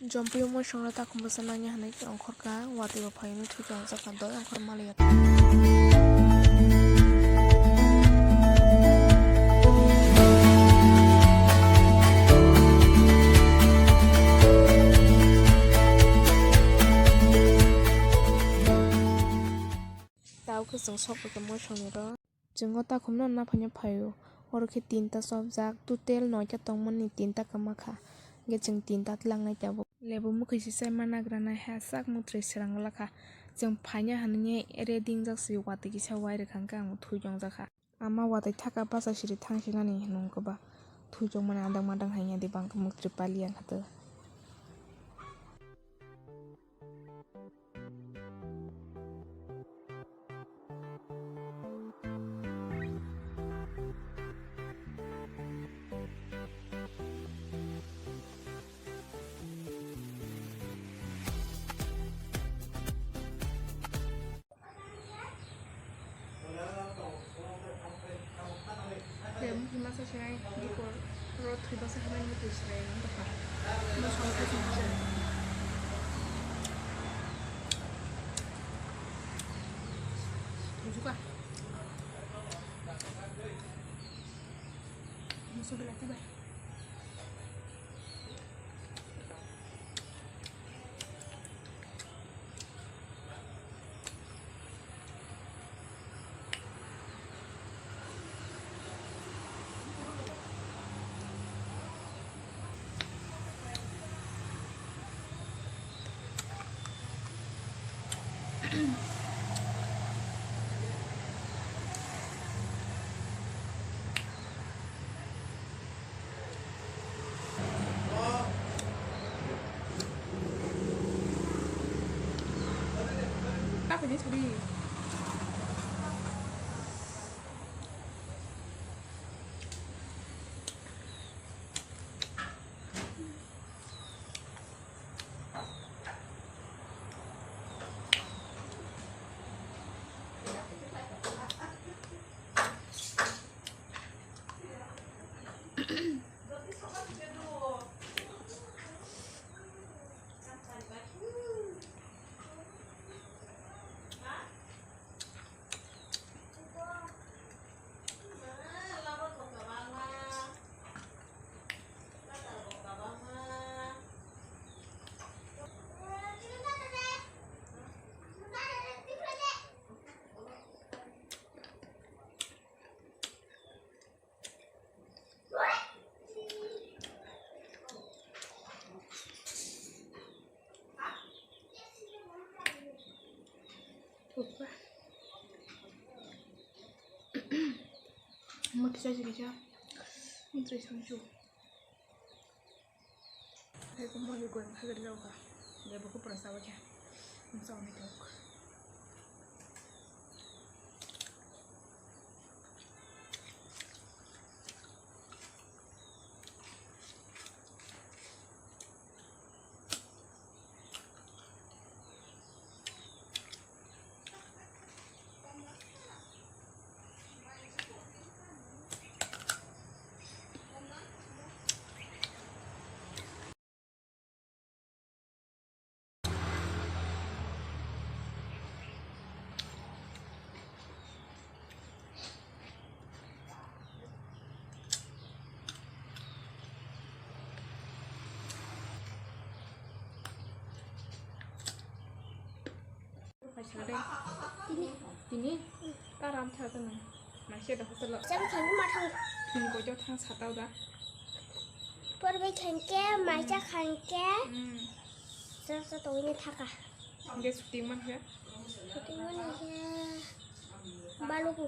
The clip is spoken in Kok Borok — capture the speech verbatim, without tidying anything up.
Jompi omo songra takhum bwsa nangya hinwi ongkhorkha, watwi bo phaiwi thwi tongjak kha, doi ongkhor maliya. Tao khe chwng sok kha mosongni ro. Chwng o takhumno naphaino phaio. Oro khe tinta chopjak, total noita tongmani tinta kwma kha. Hwnkhe chwng tinta tlangnai tabuk. Lebu mwkhwi se chaima nagra nai ha, sak mwtrwi srang glak kha. Chwng phaina hinwi ready wngjak se watwi kisa wai rwkha, hwnkhe ang thwi tongjak kha. Ama watwi thaka bacha siri thang sinani hinwi wngkha ba. Thwi tongmani adang madang hai ya di bang khe mwtrwi pali ya kha to. Masa sinai dikor ro thwi basa hinai mutwi sinai nang tokha. Masa wngkha chwng kisa. Thungsuka. Musu belai tibai. Mati saja bisa. Mati sanju. Hai ko mali goreng hai gari rok ha. Dia buku perasa waja. Insya Allah itu. Tini. Tini? Ta ram tha ta nang. Mai se da hotel lo. Chakhe thangwi ma thang. Tini ko jo thang sa tao da. Por bai khan ke, mai cha khan ke. Hmm. Sa sa tongwi thaka. Ge shooting man khe? Shooting man khe. Baluku.